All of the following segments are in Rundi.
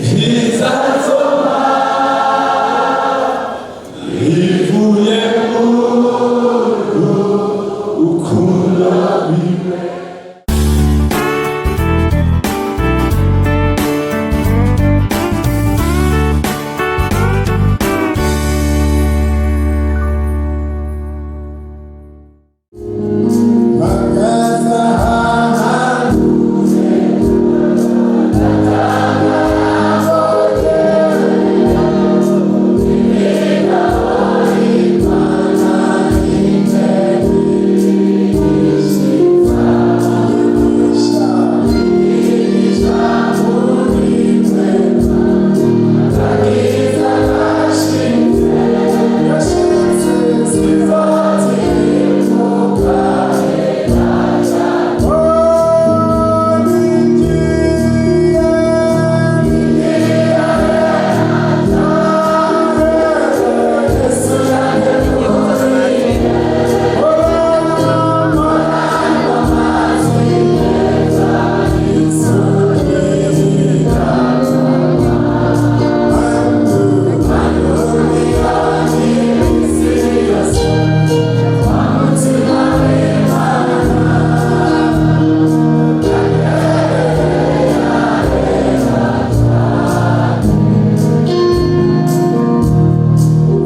Kizazoma ivuye mu rukundo rwiwe.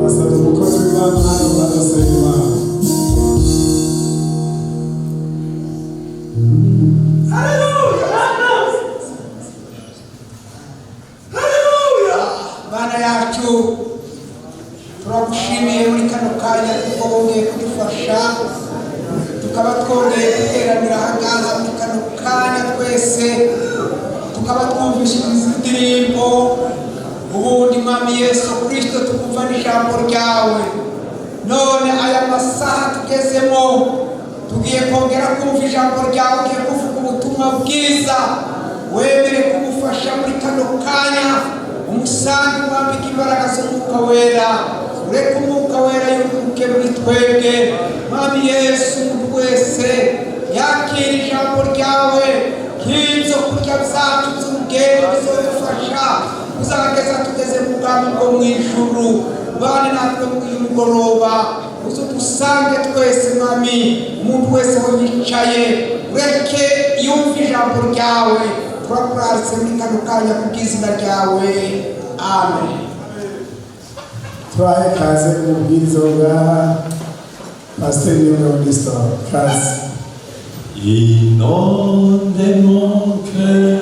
Asabye umukozi w'Imana hano adasenga Imana. Mana yacu, turagushimiye muri kano kanya kuko wongeye kudufasha, tukaba twongeye guteranira ahangaha muri kano kanya twese, tukaba twumvise izi ndirimbo. Ubundi Mwami Yesu Kristo, tukumva n'ijambo ryawe. None aya masaha tugezemo, tugiye kongera kumva ijambo ryawe, ugiye kuvuga ubutumwa bwiza. Wemere kumufasha muri kano kanya, umusange, umwambike imbaraga z'Umwuka Wera. Ureke Umwuka Wera yururuke muri twebwe. Mwami Yesu, umuntu wese yakira ijambo ryawe nk'ibyo kurya byacu by'urugendo bizodufasha kuzageza tugeze mu bwami bwo mu ijuru. Ubane natwe muri uyu mugoroba, uze dusange twese. Mwami, umuntu wese aho yicaye, ureke yumve ijambo ryawe. Turakuraritse muri kano kanya kubw'izina ryawe, amen. Tubahe kaze umubwiriza wo ngaha, Pasiteri Niyongabo Nestor, kaze. Inonde mon cœur,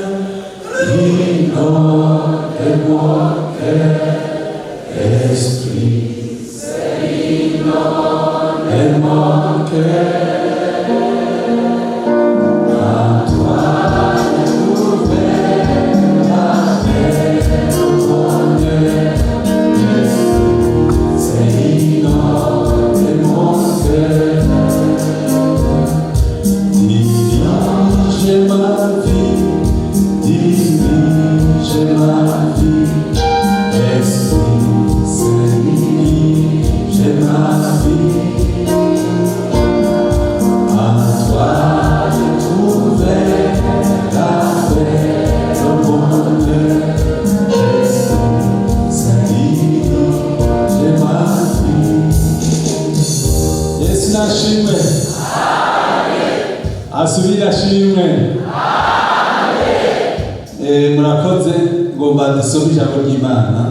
inonde mon cœur, Esprit, inonde mon cœur. À toi ouvert la paix, mon Dieu, Esprit, inonde mon cœur. Dirige ma vie, dirige ma vie, Esprit Saint, dirige ma vie. À toi de trouver la paix, le bonheur, Esprit Saint, dirige ma vie. Yesu nashimwe. Asubire ashimwe. Murakoze. Ngomba dusome ijambo ry'Imana,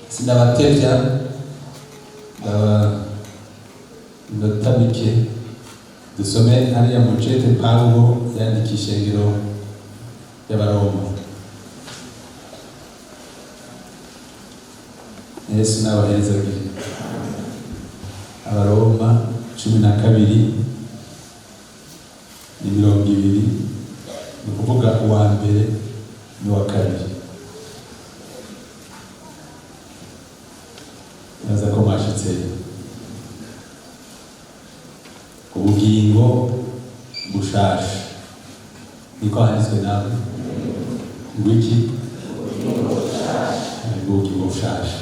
sinabatevya, ndaba iminota mike. Dusome hariya mu cete Pawulo yandika ishengero y'Abaroma. Yesu n'abahezagiye. Abaroma 12 ni 20, ni ukuvuga uwa mbere n'uwa kabiri. Naza ko mwashitseyo. Ubugingo bushasha, niko handitswe nawe ngwiki? Ubugingo bushasha.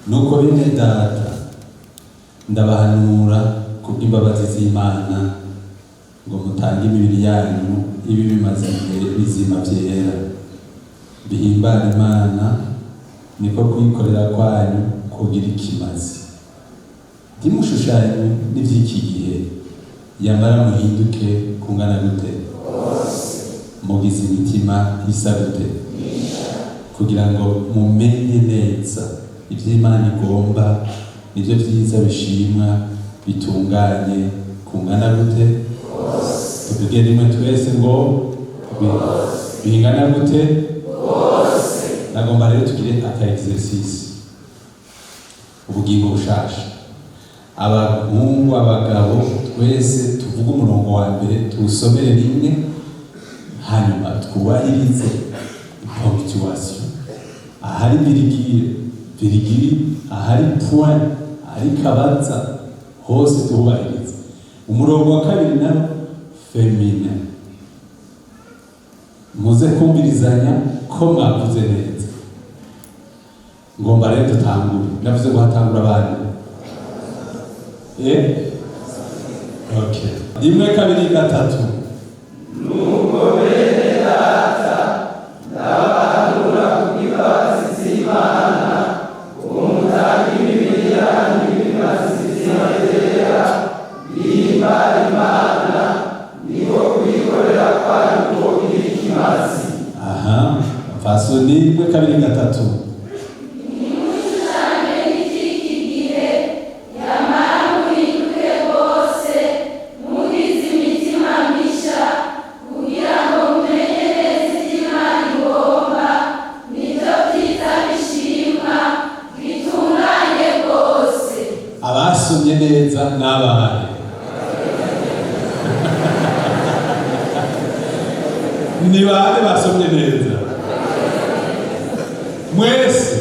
Nuko bene data, ndabahanura kubw'imbabazi z'Imana ngo mutange imibiri yanyu ibe bimaze imbere bizima byera. Bihimbara Imana, niko kuyikorera kwanyu kugira ikimazi. Ntimushushanywe n'ivy'iki gihe, yamara muhinduke kungana gute? Mugize imitima isa gute? Kugira ngo mumenye neza ivy'Imana igomba, nivyo vyiza bishimwa bitunganye kungana gute? Tuvuge rimwe twese ngo bingana gute? Nagomba rero tugire aka exercice, ubugingo bushasha. Abahungu, abagabo, twese tuvuge umurongo wa mbere, tuwusomere rimwe, hanyuma twubahirize ponctuation: ahari virgule, virgule, ahari point, ahari kabaza, hose tuhubahirize. Umurongo wa kabiri nawo féminin, muze kumvirizanya ko mwavuze neza. Ngomba rero dutangure. Navuze ngo hatangura abandi. Okay, rimwe, kabiri, gatatu. Nuko bene Data, ndabahanura kubw'imbabazi z'Imana ngo mutange imibiri yanyu ibimazi bizima byera bihimbara Imana, niko kuyikorera kwanyu kogira ikimazi. Aha, fasoni, rimwe, kabiri, gatatu. Ntimushushanywe n'iby'iki gihe, nyamara muhinduke rwose mugize imitima misha, kugira ngo mumenye neza ibyo Imana igomba, nibyo byiza bishimwa bitunganye rwose. Abasomye neza n'abahe? Ni bande basomye neza mwese?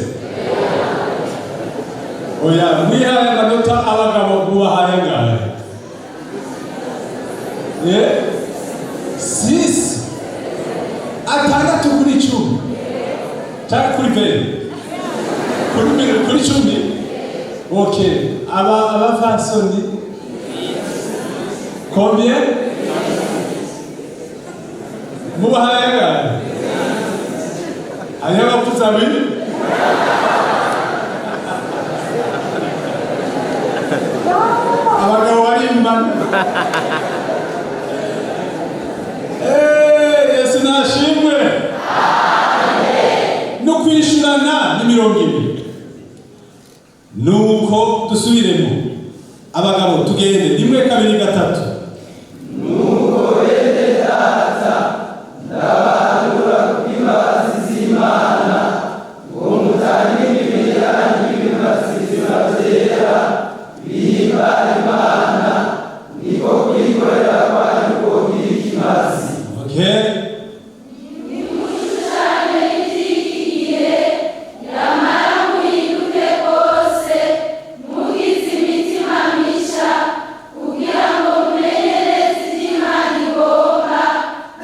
Oya, mwihaye amanota. Abagabo mubahaye angahe? 6, 6 kuri 10 cyangwa kuri 20? Kuri 10. Okay, aba abafasoni combien? Mubahaye angahe? Hariho abavuze abiri. Abagabo barimbana. Yesu nashimwe. No kwishurana ni 20. Nuko dusubiremo. Abagabo, tugende: rimwe, kabiri, gatatu. Nuko bene Data, ndabahanura kubw'imbabazi z'Imana ngo mutange imibiri yanyu ibimazi bizima byera bihimbara Imana, niko kuyikorera kwanyu kogira ikimazi. Okay. Ntimushushanywe n'iby'iki gihe, nyamara muhinduke rwose mugize imitima misha, kugira ngo mumenye neza ibyo Imana igomba,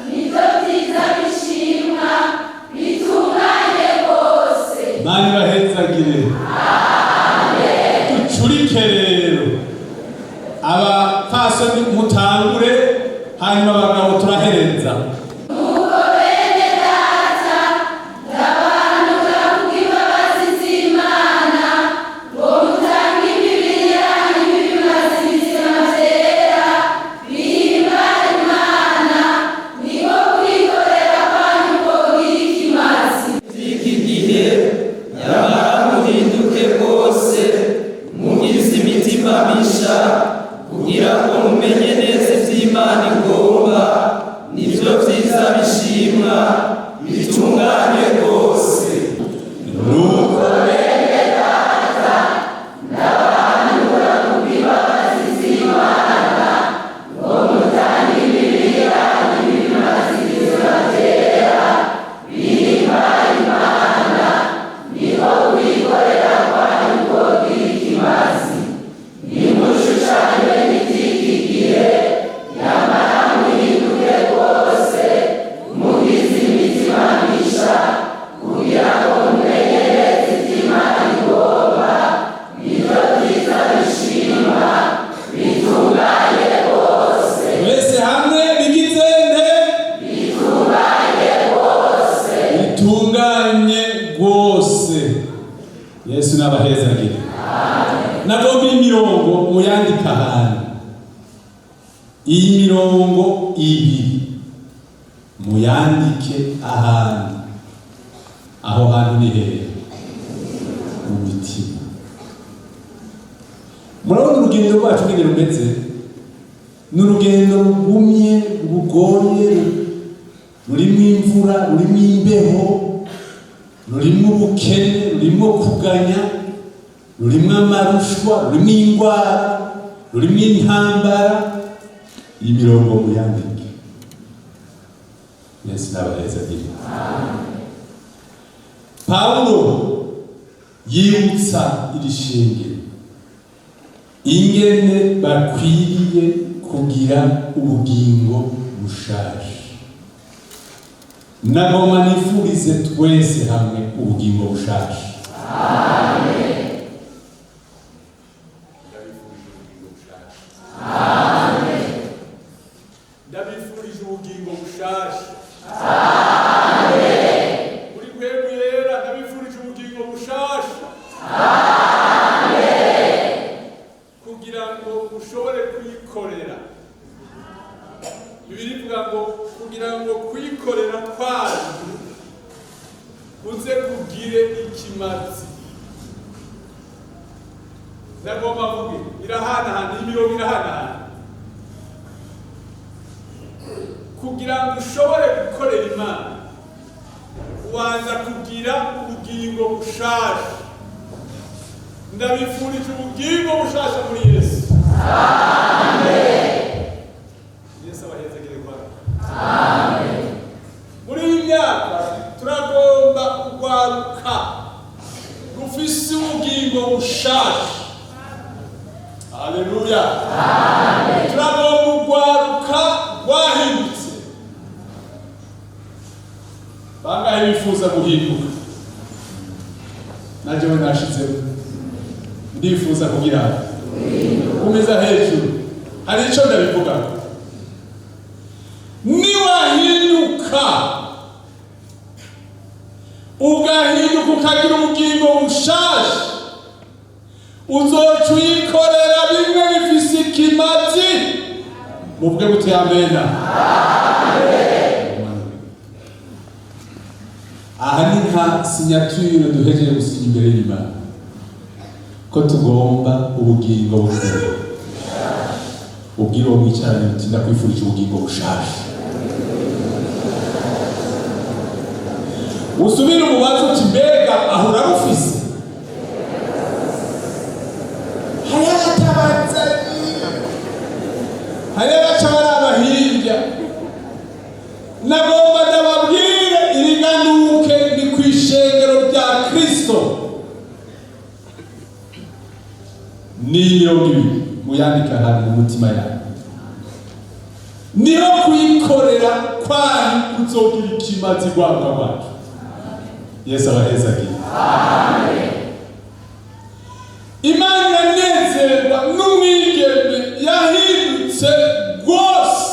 nibyo byiza bishimwa bitunganye rwose. Mani bahezagire. Ducurike rero. Abapfasoni mutangure, hanyuma abagabo turahereza. Nuko bene Data, ndabahanura kubw'imbabazi z'Imana ngo mutange imibiri yanyu ibimazi bizima byera bihimbara Imana, niko kuyikorera kwanyu kogira ikimazi. By'iki gihe, nyamara muhinduke rwose mugize imitima misha, kugira ngo mumenye neza iby'Imana igomba, nibyo byiza bishimwa bitunganye rwose. Nuko Bene Data, ndabahanura kubw'imbabazi z'Imana ngo mutange imibiri yanyu ibimazi bizima byera bihimbara Imana, Rwose Yesu n'abahezagire. Nagomba iyi mirongo muyandika ahantu, iyi mirongo ibiri muyandike ahantu. Aho hantu ni hehe? Mu mitima. Murabona urugendo rwacu ngene rumeze, ni urugendo rugumye, rugoye, rurimo imvura, rurimo imbeho, rurimo ubukene, rurimo kuganya, rurimo amarushwa, rurimo indwara, rurimo intambara. Iyi mirongo muyandike. Yesu n'abahezagire. Pawulo yibutsa iri shengero ingene bakwiriye kugira ubugingo bushaje. Nagomba nifurize twese hamwe ubugingo bushaje. Ndabifurije ubugingo bushaje. Ndabifurije ubugingo bushaje. Kuri mwebwe yera, ndabifurije ubugingo bushasha kugira ngo ushobore kuyikorera. Bibiliya ivuga ngo kugira ngo kuyikorera kwanyu kuze kugire ikimazi. Ndagomba mvuge irahanahana, imirongo irahanahana. Kugira ngo ushobore gukorera Imana, ubanza kugira ubugingo bushaje. Ndabifurije ubugingo bushasha muri Yesu. Yesu abahezagire kwa muri iyi myaka. Turagomba kugwaruka rufise ubugingo bushaje. Haleluya! Turagomba urwaruka rwahindutse. Bangahe bifuza guhinduka? Nanjye we nashizemo, ndifuza kugira kumeza hejuru. Hari icyo ndabivuga: niwahinduka, ugahinduka ukagira ubugingo bushaje, uzoca uyikorera bimwe bifise ikimazi. Muvuge muti amena. Aha ni nka signature duhejeje gusinya imbere y'Imana ko tugomba ubugingo buzima. Ubwira uwo mwicaranye uti: "Ndakwifurije ubugingo bushaje." Usubire umubaze uti: "Mbega aho urarufise?" Hariho abatabazayi, hariho abaca baraba hirya. Nagomba ndababwire, iriganuke ni ku ishengero rya Kristo. Ni 20, muyandika ahantu mu mutima yawe. Niho kuyikorera kwanyu kuzogira ikimazi rwanga rwacu. Yesu abahezagire. Imana iranezerwa n'umwigeme yahindutse rwose.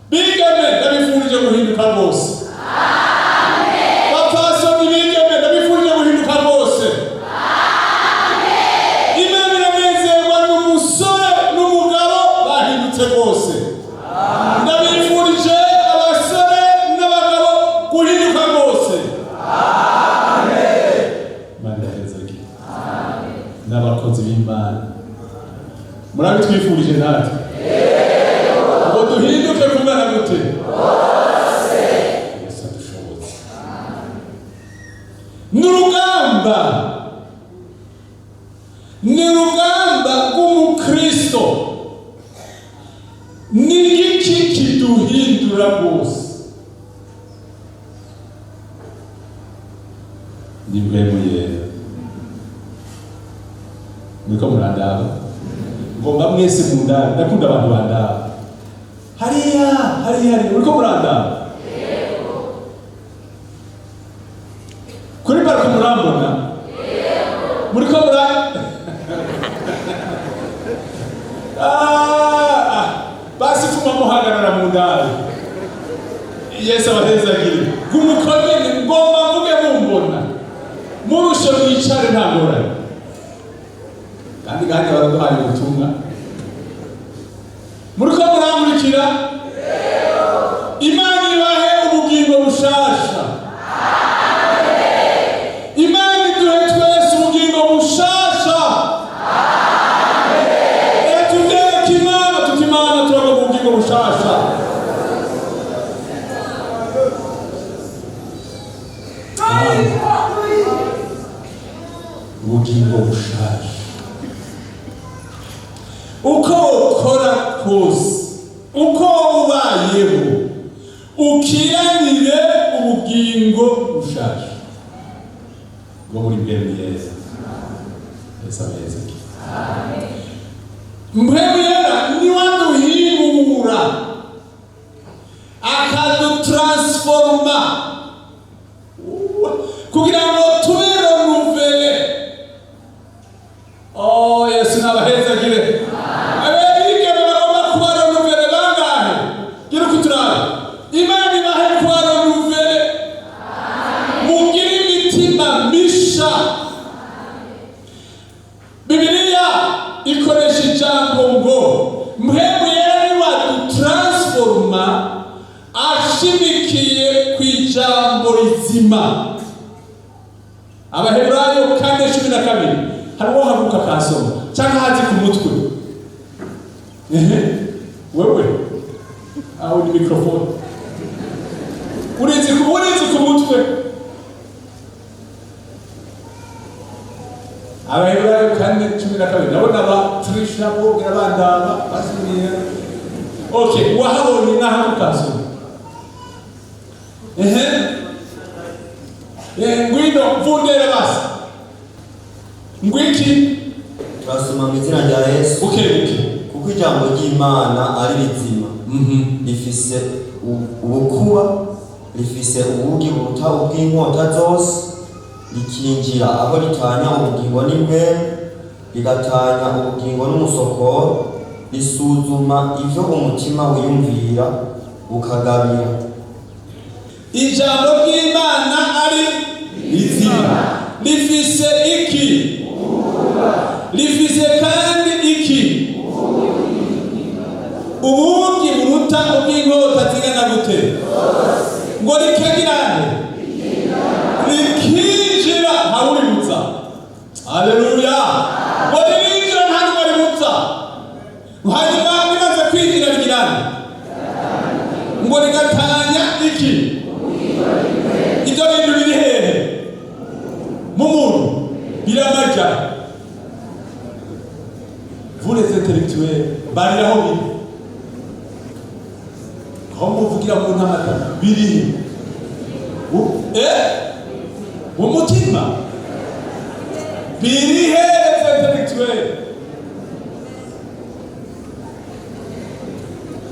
Bigeme, ndabifurije guhinduka rwose. Bapfasoni bigeme, ndabifurije guhinduka rwose. Imana iranezerwa n'umusore n'umugabo bahindutse rwose. Ndabifurije abasore n'abagabo guhinduka rwose. Imana irahezagire n'abakozi b'Imana. Murabitwifurije natwe ngo duhinduke kungana gute? Yesu adushobotse. Ni urugamba, ni urugamba rw'umukristo. Ni igiki kiduhindura rwose? Ni Mpwemu Yera. Muriko murandaba, ngomba mwese mundaba. Ndakunda abantu bandaba. Hariya, hariya, hariya, muriko murandaba kuri parike, murambona? Muriko mura Ah, basi pfuma muhagarara mu ndabe. Yesu abahezagire. Gumukomene, ngomba mvuge mumbona. Wicare, nta ngorane. Kandi kandi baraduhaye ubutumwa. Muriko murankurikira? Imana ibahe ubugingo bushasha. Imana iduhe twese ubugingo bushasha. Tubyereke Imana tuti: "Imana, turagomba ubugingo bushasha." Ubugingo bushasha, uko ukora kose, uko ubayeho, ukiranire ubugingo bushasha bwo muri Mpwemu Yera. Yesu abezeke. Mpwemu Yera niwe aduhingura, akadutransforma kugira ngo tube renouvelés. Oh, Yesu nabahezagire. Abigeme bagomba kuba renouvelés bangahe? Gira uko turabe. Imana ibahe kuba renouvelés, mugire imitima misha. Bibiliya ikoresha ijambo ngo Mpwemu Yera niwe adutransforma ashimikiye ku ijambo rizima. Abaheburayo 4:12. Hari uwo haguruka akasoma cyangwa hazi ku mutwe? Ehe, wewe aho ni microphone, urizi ku mutwe? Abaheburayo 4:12. Ndabona ba Trisha bogera bandaba basubiye. Okay, wahabonye nahaguruka asoma. Ehe. Ngwino mvundere basi. Ngwiki? Turasoma mu izina rya Yesu. Buke buke. Kuko ijambo ry'Imana ari rizima, rifise ubukuba, rifise ubugi buruta ubw'inkota zose, rikinjira aho ritanya ubugingo n'impwemu, rigatanya ubugingo n'umusokoro, risuzuma ivyo umutima wiyumvira, ukagabira. Ijambo ry'Imana ari rizima, rifise iki? Rifise kandi iki? Ubugi buruta ubw'inkota zingana gute? Ngo rikagirane, rikinjira, ntawuributsa. Haleluya! Ngo ririnjira, nta n'umwe ributsa. Hanyuma rimaze kwinjira rigirane, ngo rigatanya iki? Ibyo bintu biri hehe mu muntu? Biramaja. Vous les intellectuels, bariraho biri, aho muvugira mu ntamata birihe? Mu mutima biri he, les intellectuels?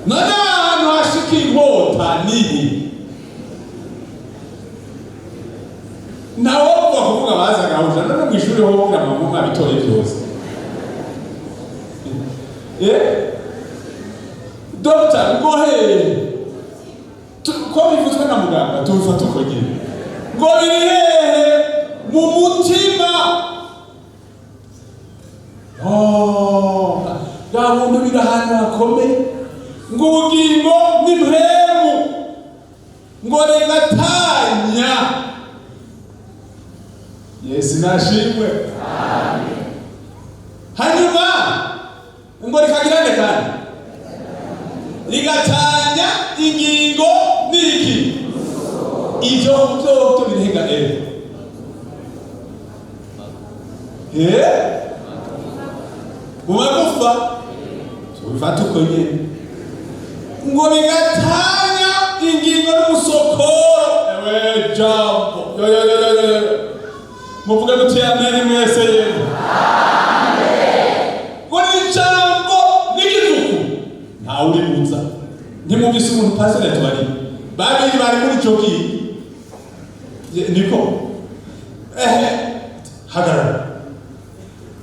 None ahantu hashika inkota nihe? Nawe upfa kuvuga bazaga ahuja none mu ishuri ho kugira ngo mwabitoye byose. Dr ngo hehe? Ko bivuzwe na muganga, tubifata uko nyine. Ngo biri hehe? Mu mutima. Oh, bwa buntu biri ahantu hakomeye. Ngo ubugingo n'impwemu, ngo rigatanya. Yesu nashimwe. Hanyuma ngo rikagirane, kandi rigatanya ingingo n'iki? Ivyo vyovyo birihenga rero mu magufa, tubifata uko nyene. Ngo bigatanya ingingo n'umusokoro. Ewe jambo, yo yo yo yo yo, muvuge muti amen mwese. Yemwe, ngo ni ijambo n'igicuku, ntawe uributsa. Ntimwumvise umuntu pasiteri tubari babiri bari muri icyo gihe niko ehe hagarara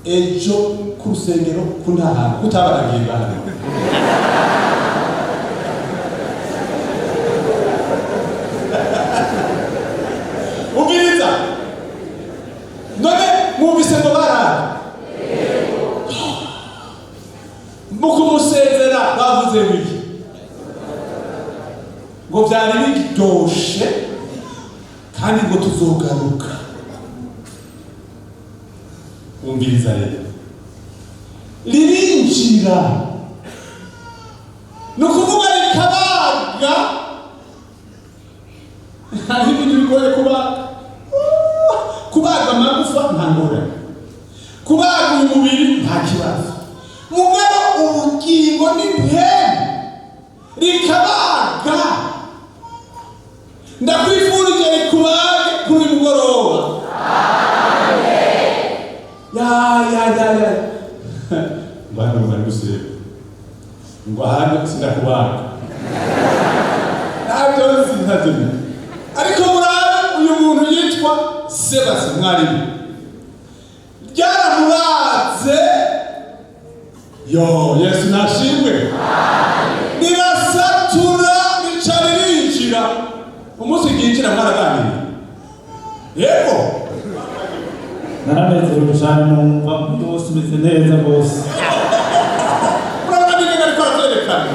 ejo ku rusengero ku nta hantu kutabaragiye ngaha. Umviriza none. Ntimwumvise ngo baraje mu kumusezera bavuze biki? Ngo byari biryoshe kandi ngo tuzogaruka. Umviriza rero, ririnjira, ni ukuvuga rikabaga. Hariho ibintu bigoye kubaga. Kubaga amagufa nta ngorane, kubaga uyu mubiri nta kibazo, mugabo ubugingo n'impemu rikabaga. Ndakwifurije rikubage kuri uyu mugoroba. Ya ya ya ya, bano bari gusenga ngo ahandi sindakubaga, ntabyo nzi, ntabyo nzi. Ariko murabe uyu muntu yitwa Sebasi, mwarimu, ryaramubaze. Yo, Yesu nashimwe! Rirasatura, rica ririnjira. Umunsi ryinjira mwaraganiriye? Yego. Naranezerewe cyane, numva byose umeze neza rwose. Urabona n'ingene ariko aravyerekana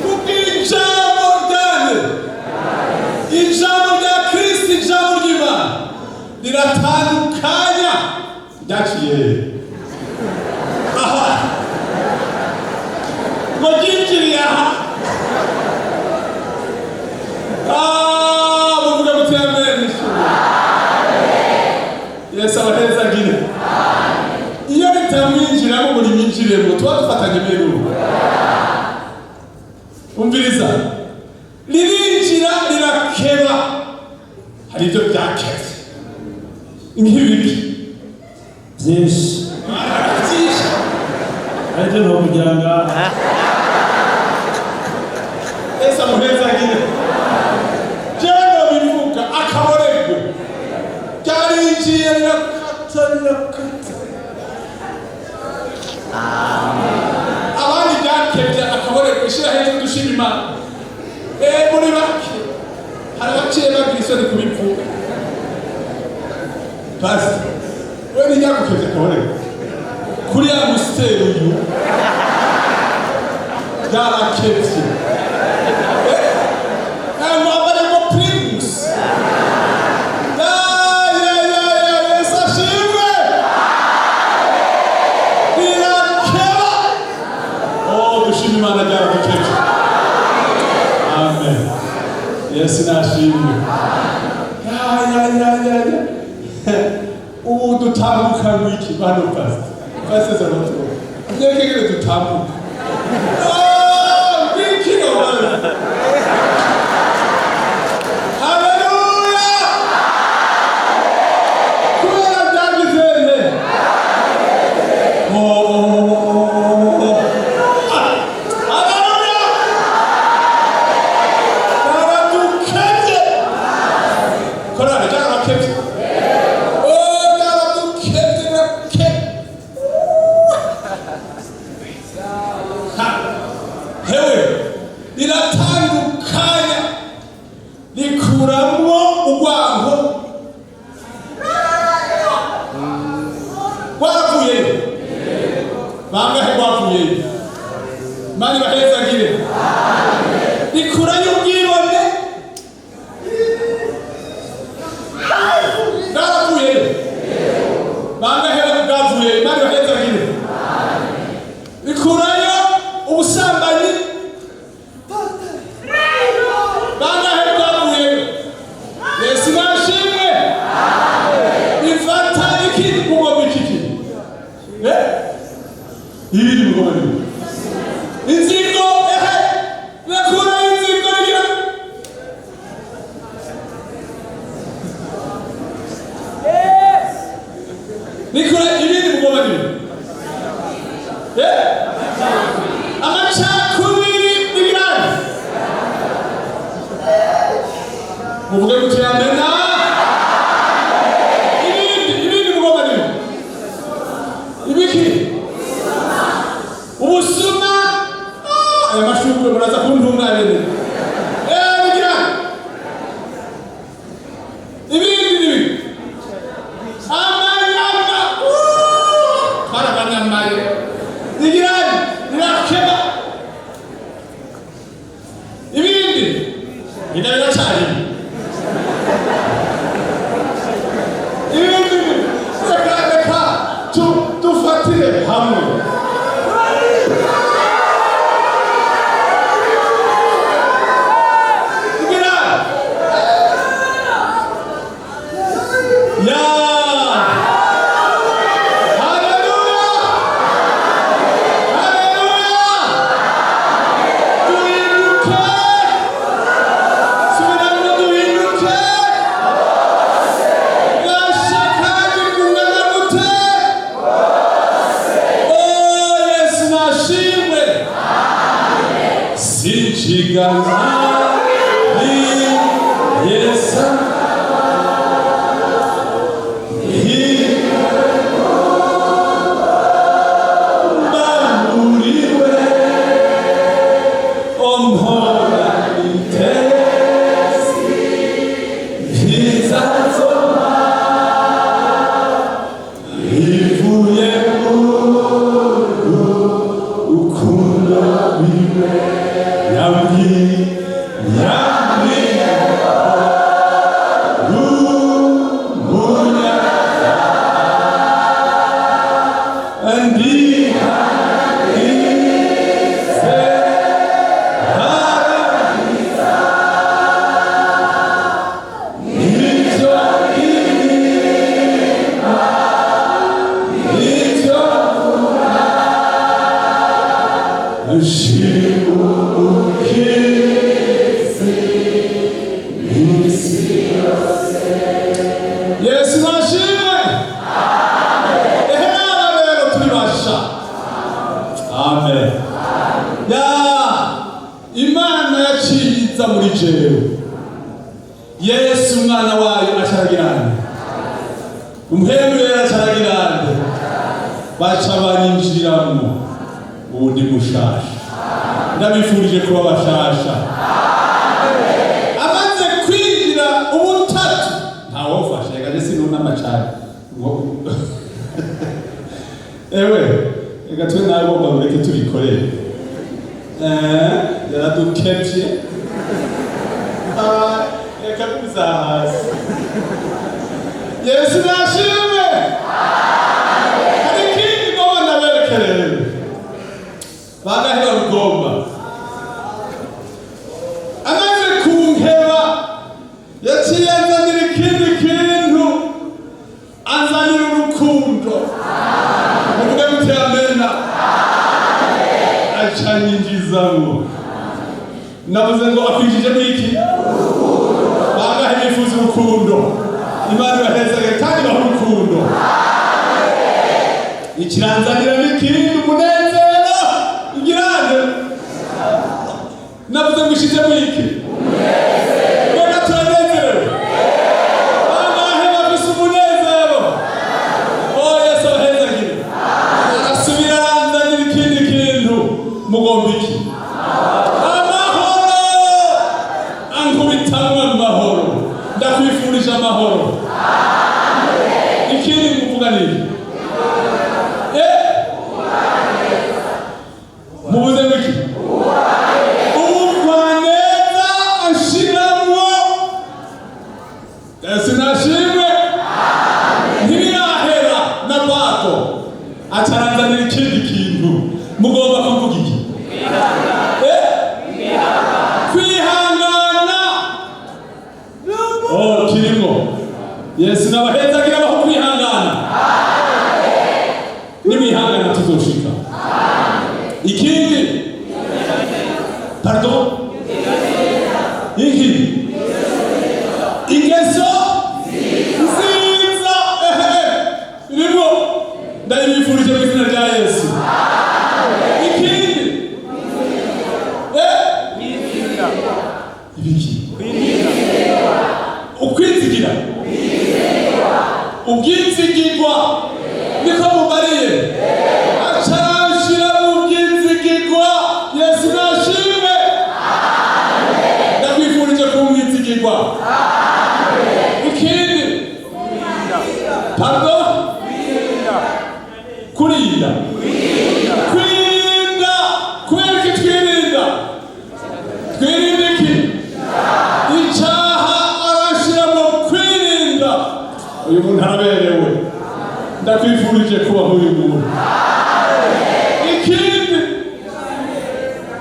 kubw'ijambo ryane, ijambo rya Kristo, ijambo ry'Imana riratandukanya. Ryaciye aha, ngo ryinjiriye aha. Ah, muvuge muti amen. Yesu abahezagire. Iyo ritamwinjiramo ngo rimwinjiremo, tuba dufatanye mbere. Umviriza, ririnjira, rirakeba. Hari ibyo byakebye nk'ibiki? Byinshi. Byinshi. Aribyo ntokugira ngaha. Yesu amuhezagire. Jewe bivuga akaboregwe ryarinjiye, rirakata, rirakata. Abandi byakebye akaboregwe, ishyira hejuru dushima Imana. Muri bake hari abaciye bagira isoni kubivuga. Pasi we ntiryagukebye akaboregwe kuri ya musiteri? Uyu byarakebye wambare ngo Primus. Ya ya ya ya, Yesu ashimwe! Rirakeba. Oh, dushima Imana, ryaradukebye. Amen, Yesu nashimwe. Ya ya ya ya ya, ubu dutambuka ngwiki bano? Pastor, pastor Salvatore, nyekegere dutambuka. Ah, ngwiki no. Haleluya! Kubera byagize nte? Oh. Ah, haleluya! Byaradukebye. Korale, byarabakebye. Oh, byaradukebye, birakebye. Ha. Hewe, riratandukanya, rikuramwo urwango rwaravuyeyo. Bangahe rwavuyeyo? Mani bahezagire. Rikurayo ubwibone, bwaravuyeyo. Bangahe bwavuyeyo? Mani bahezagire. Rikurayo ubusambanyi. Bangahe bwavuyeyo? Yesu nashimwe! Ifata iki mugomba iki ki? Eh, ibindi mugomba ni inzigo. Ehe, nakurayo inzigo, rigira. Nikura ibindi mugomba ni eh amacakubiri n'ibirani. Muvuge muti amena. Ibindi, ibindi mugomba ni ibiki? Ubusuma. Ah, aya mashurwe muraza kuntunganya. Bigira ibindi nibi. Yesu mbanguriwe ompora itesi ntizazoma ivuye mu rukundo rwiwe yambwiye yambwiye Yesu nashimwe. Ehe naba rero turi basha. Amen. Ya Imana yaciye iza muri jewe. Yesu umwana wayo acaragirane. Umuhemu rero acaragirane. Baca barinjiramwo. Ubu ndi mushasha. Ndabifurije kuba bashasha. Amaze kwinjira ubutatu ntawofashe reka je sinunama cane ngo ewe reka twe nawe bomba mureke tubikorere. Yaradukevye. Ah, reka kubiza hasi. Yesu nashimwe. Hari ikindi ngomba ndabereke rero bagaheba rugomba amaze kunkeba yaciye anzanira ikindi kintu anzanira urukundo muvuge muti amena acanyinjizamwo navuze ngo akwinjijemo iki bangahe bifuza urukundo Imana ibahezage kandi ibahe urukundo ikiranzanira n'ikindi umunezero igirane navuze ngo ishizemo iki mbega turanezerewe bangahe bafise umunezero oh Yesu abahezagire arasubira aranzanira ikindi kintu mugomba iki amahoro ankubitamwe amahoro ndakwifurije amahoro ikindi muvuga ni iki mubuze wiki umugwaneza ashiramwo Yesu nashimwe ntibirahera na bato acaranzanira ikindi kintu mugomba kuvuga iki kwihangana oh kirimo Yesu nabahezagira abaho kwihangana nimwihangana tuzoshika ikindi pardon iki ingeso nziza ehe irimo ndayibifurije mu izina rya Yesu ikindi ibiki ukwizigira ubwizigirwa niko mubariye acarashira mu bwizigirwa Yesu nashimwe ndakwifurije kuba umwizigirwa ikindi pardon kurinda kwirinda kubera iki twirinda twirinda iki icyaha arashiramo kwirinda uyu muntu araberewe ndakwifurije kubaho uyu muntu ikindi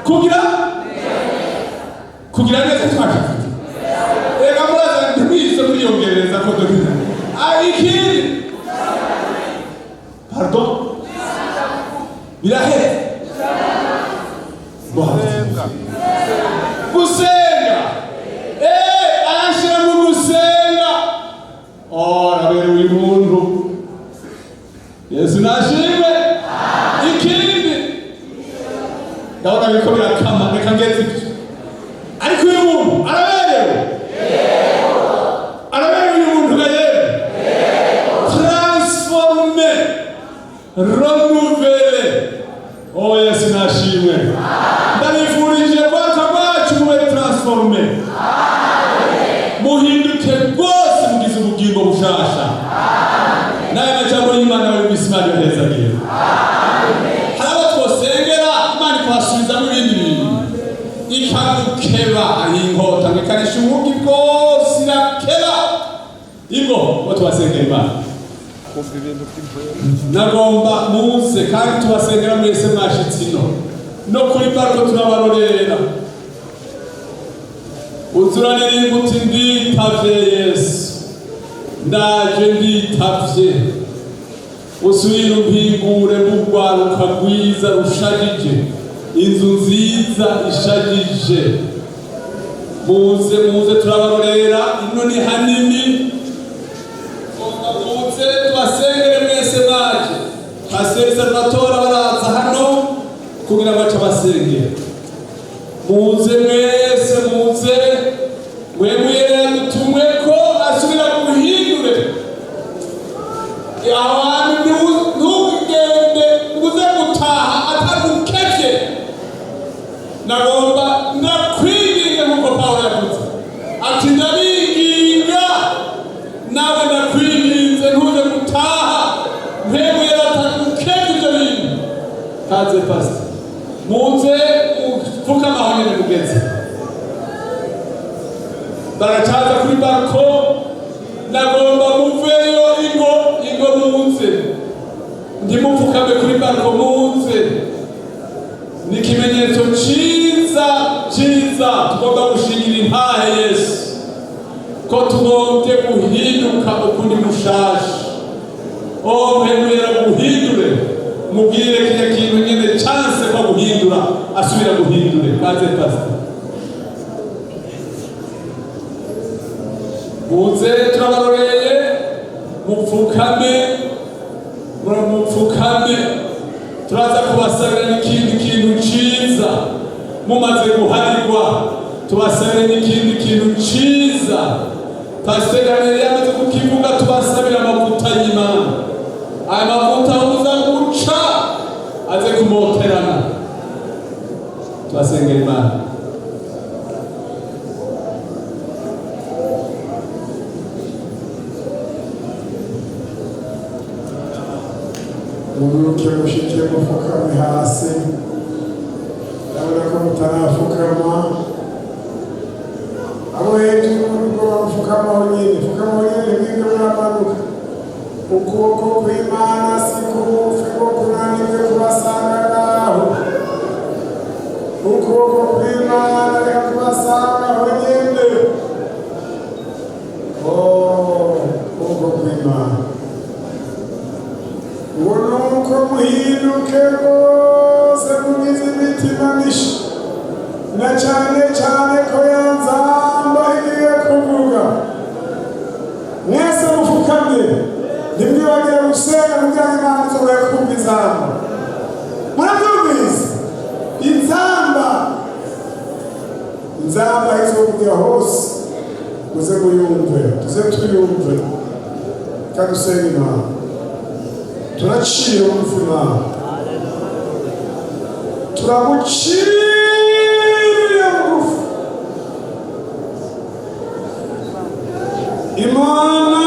kugira kugira neza twakivuze reka muraza ntimwize muriyongereza ko dore ikindi pardon birahera gusenga arashyira mu gusenga oh araberewe uyu muntu Yesu nashimwe ikindi ndabona biriko birakama reka ngeze ibyo ariko uyu muntu araberewe Renouvelé. Oh Yesu nashimwe. Ndabifurije rwaka rwacu mube transformé, muhinduke rwose, mugize ubugingo bushasha. N'aya majambo y'Imana yumvise, Imana yohezagiye. Hari abo twosengera, Imana ikabasubizamo ibindi bintu, ikagukeba inkota ngo ikarisha ubugi bwose, irakeba ingo bo tubasengera Imana. Nagomba muze kandi tubasengera mwese mwashitse ino no kuri parko turabarorera. Uzuranirimba uti: "Nditavye Yesu, ndaje nditavye, usubire umpingure mu rwaruka rwiza rushajije, inzu nziza ishajije." Muze, muze, turabarorera. Ino ni hanini. Muze tubasengere mwese mwaje. Pasiteri Salvatore baraza hano kugira ngo ace abasengere. Muze mwese, muze. Mwemwe dutumwe ko asubira guhindure aho hantu. Ntugende uze gutaha atagukevye. Nagomba ndakwinginga, nkuko Pawulo yavuze ati: "Ndabinginga", nawe ndakwinginze, ntuze gutaha mpemu yaratagukevye ibyo bintu. Kaze pastor, muze mupfukame aho nyene mugeze. Baracaza kuri barko. Nagomba muveyo, ingo, ingo, muze, ntimupfukame kuri barko, muze. Ni ikimenyetso ciza ciza tugomba gushingira intahe Yesu ko tugombye guhinduka ukundi mushasha. O mpemuyera guhindure, mubwire kirya kintu nyene chance ko guhindura, asubira guhindure. Kaze pastor, muze, turabaroreye. Mupfukame, mupfukame. Turaza kubasabira n'ikindi kintu ciza mumaze guharirwa. Tubasabire n'ikindi kintu ciza, pasiteri Haneri yamaze kukivuga. Tubasabira amavuta y'Imana. Aya mavuta uza guca aze kumoterana. Tubasengera Imana. Muguruke mushike mufukame hasi. Ndabona ko mutarafukama. Abo hejuru murugo bamufukamaho nyine, fukamaho nyine, mwige muramanuka. Ukuboko kw'Imana si kugufi ngo kunanirwe kubasanga ngaho. Ukuboko kw'Imana reka kubasanga aho nyine. Oh, ukuboko kw'Imana ngo nuko muhinduke rwose, mugize imitima misha, na cyane cyane ko ya nzamba igiye kuvuga. Mwese mufukamye, ntimwibagire gusenga kugira ngo Imana izobora kumva inzamba. Murabyumvise? Inzamba, inzamba izovugira hose, muze muyumve, tuze tuyumve kandi usenge Imana. Turacira bugufi Imana, turaguciriye bugufi Imana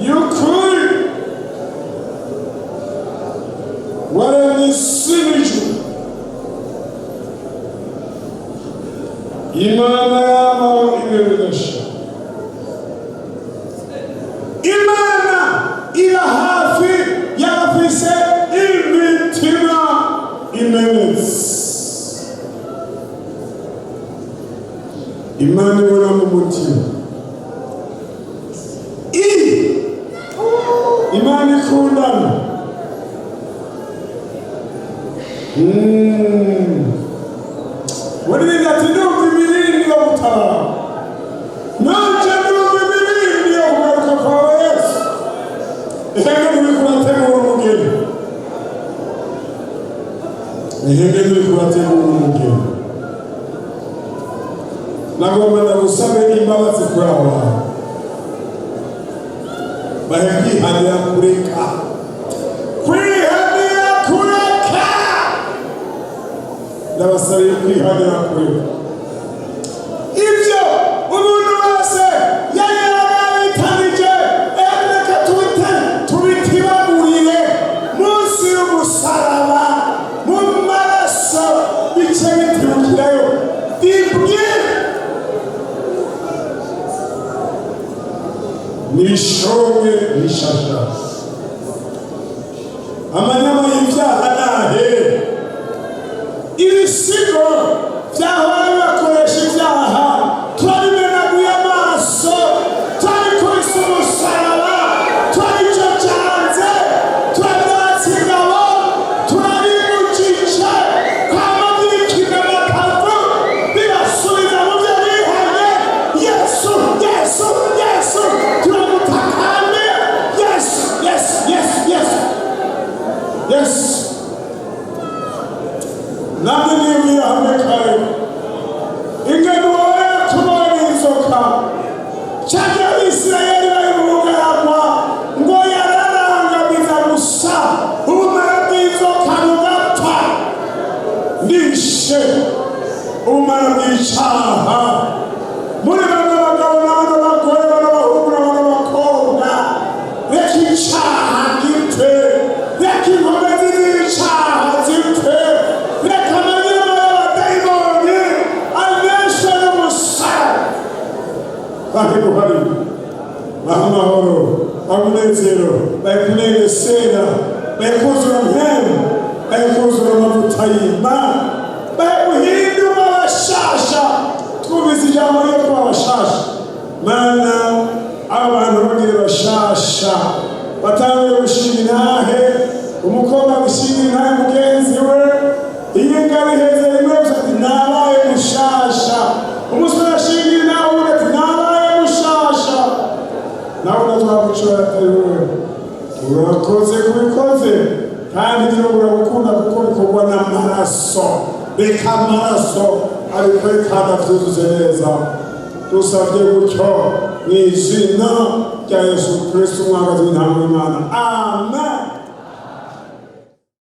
y'ukuri, waremye isi n'ijuru, Imana y'amahoro ibihe bidashira, Imana ira hafi y'abafise imitima imenetse. Imana ibona mu mutima. I Imana ikundana. Waririmbye ati: "Ndumva imirindi yo gutabara, nanje ndumva imirindi yo kugaruka kwawe Yesu." Ihenge riri kurategura umugeni, ihenge riri kurategura umugeni. Nagomba ndagusabe imbabazi kuri abo bantu, bahe kwihanira kureka. Ndabasabiye kwihanira kure ibyo umuntu wese yari yarabitanije. Reka tubite, tubitibagurire munsi y'umusaraba mu maraso, bice bitibukirayo bibwe nishomwe nishasha. Amanyama y'ibyaha nahe, ibisigo byahora bibakoresha ibyaha turabimenaguye amaso, turabikubise umusaraba, turabicocanze, turabyatsa ingabo, turabimukije kwama byikina amatavu bibasubiza mu byo bihanye. Yesu, Yesu, Yesu, turagutakambye. Yesu, Yesu, Yesu, Yesu, Yesu. Namwe niyumvira hamwe kare ingendo wowe tubona inzoka cyangwa Abisirayeli bari mu bugaragwa, ngo yararangamiza gusa ubumara bw'inzoka bugapfa. Nishe ubumara bw'icyaha muri bano bagabo n'abano bagore, bano bahungu n'abano bakobwa. Reka icyaha gipfe, reka inkomezi z'icyaha zipfe, reka amanyama y'abadayimoni aneshwe n'umusaraba. Bahe buhari, bahe amahoro, bahe umunezero, bahe kunegesera, bahe kuzura mpemu, bahe kuzura amavuta y'Imana, bahe guhindurwa abashasha. Twumvise ijambo ryo kuba abashasha. Mana, aba bantu bagire bashasha, batanguye gushinga intahe, umukobwa gushinga intahe mugenzi we. Iyo ingabo iheze rimwe gusa, ati: "Nabaye mushasha." Umusore ashinga intahe uwundi, ati: "Nabaye mushasha." Nawe unatwagucora atari wowe urakoze kubikoze, kandi ibyo uragukunda kuko bikorwa n'amaraso. Reka amaraso abikore kandi abyuzuze neza. Dusabye gutyo mu izina rya Yesu Kristo, umwagazi w'intama w'Imana. Amen.